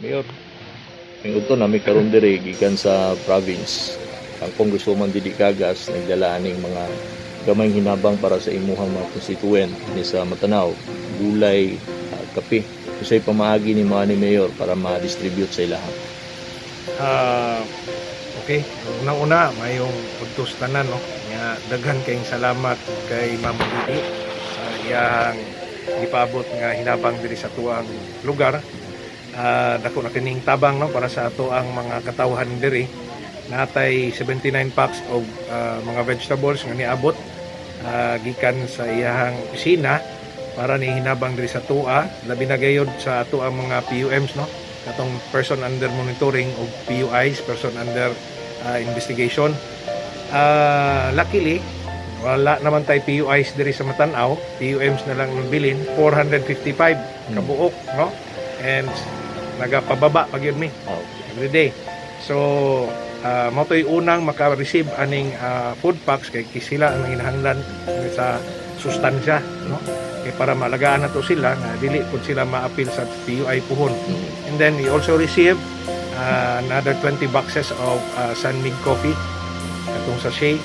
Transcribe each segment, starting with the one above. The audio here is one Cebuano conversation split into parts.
Mayor, may udto nami karon diri gikan sa province. Ang Congresswoman Didi Cagas nagdala aning mga gamayng hinabang para sa imuhang mga constituent ni sa Matanao, gulay, kape. Unsay pamaagi ni mga ni, Mayor, para ma-distribute sa ilaha? Okay, unang-una, mayong udtos tanan, no. Nga daghan kayong salamat kay Ma'am Didi sa iyang gipaabot nga hinabang diri sa tuang lugar. Dako na kining tabang, no, para sa ato ang mga katawhan diri. Natay 79 packs of mga vegetables nga niabot gikan sa iyahang opisina para ni hinabang diri sa tua, labi na gayod sa ato ang mga PUMs, no, katong person under monitoring o PUIs, person under investigation. Luckily, wala naman tay PUIs diri sa Matan-aw, PUMs na lang ang bilin, 455 kabuok, no? And nagapababa pa gyud mi every day. So, mao to'y unang maka-receive aning food packs kay sila ang nanginahanglan sa sustansya, no? Kay para maalagaan nato sila nga dili pud sila maapil sa PUI puhon. And then we also received another 20 boxes of San Mig coffee katong sachet.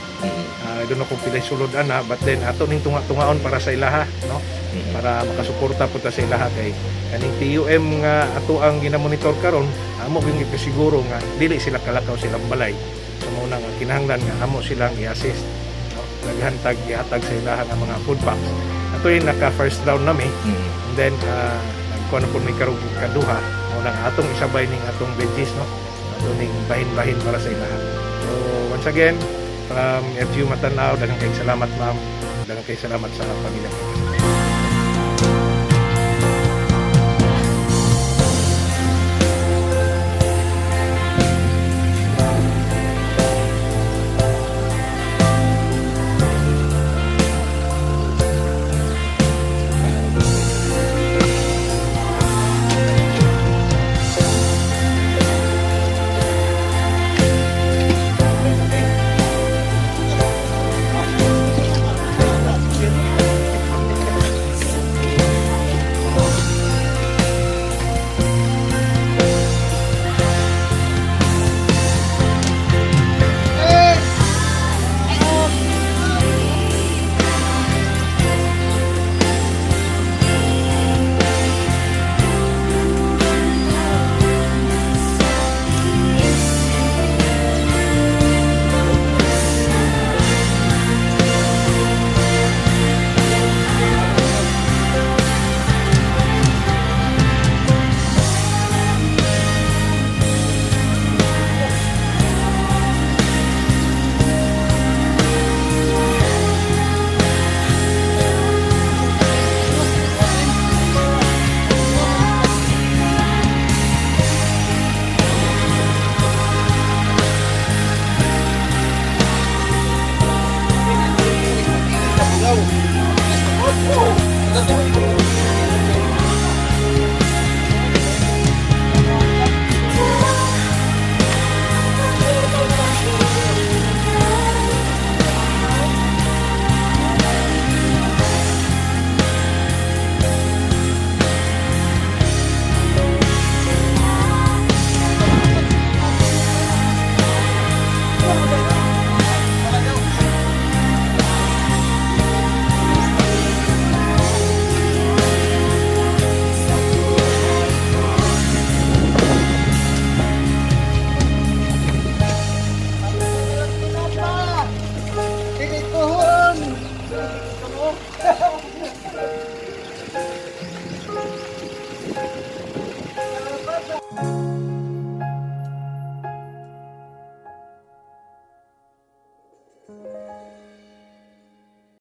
I don't know kung pilay sulod ana, but then ato ning tunga-tungaon para sa ilaha, no? Para makasuporta pud ta sa ilaha kay kaning PUM nga ato ang ginamonitor karon, amo gyud siguro nga dili sila kalakaw silang balay. So mao na nga kinahanglan nga amo silang i-assist, no? Daghan tag ihatag sa ilaha nga mga food packs. Ato yung naka first round nami. And then nagkuha na po may karug kaduha, mao na nga atong isabay ning atong veggies, no, ato ning bahin-bahin para sa ilaha. So once again, from FGU Matanao, daghang kayong salamat, ma'am, daghang kayong salamat sa pamilya.